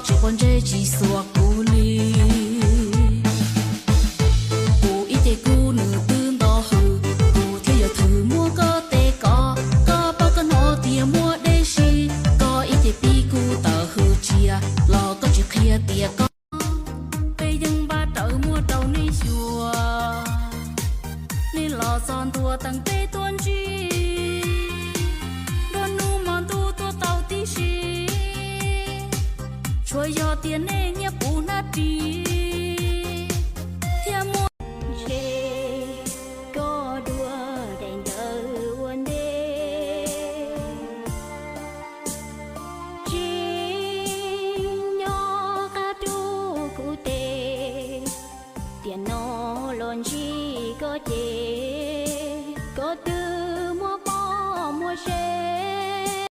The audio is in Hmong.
Pob ntseg tsis xuas kuv li. Kuv ib ce kub nws twb nto hws, kuv thiaj yuav thwm muab koj tes kov. Koj paub koj hnov tias muaj dej si, koj ib ce pib kuv tawm hws tsias los koj tsis qhia tias koj. Peb yeej npaj rawv muab rau nej xyuas, nej los txog ntua teem peb tuaj ntsib. Nruab hnub hmo ntuj tuaj tau tib si, tsuas yog tias nej nyiam puv hnab ris thiab muaj. Ntshe koj dua daim ntawv ua ntej, tsis nyob qab rub kuv tes. Tiam no los ntsib koj ces koj twb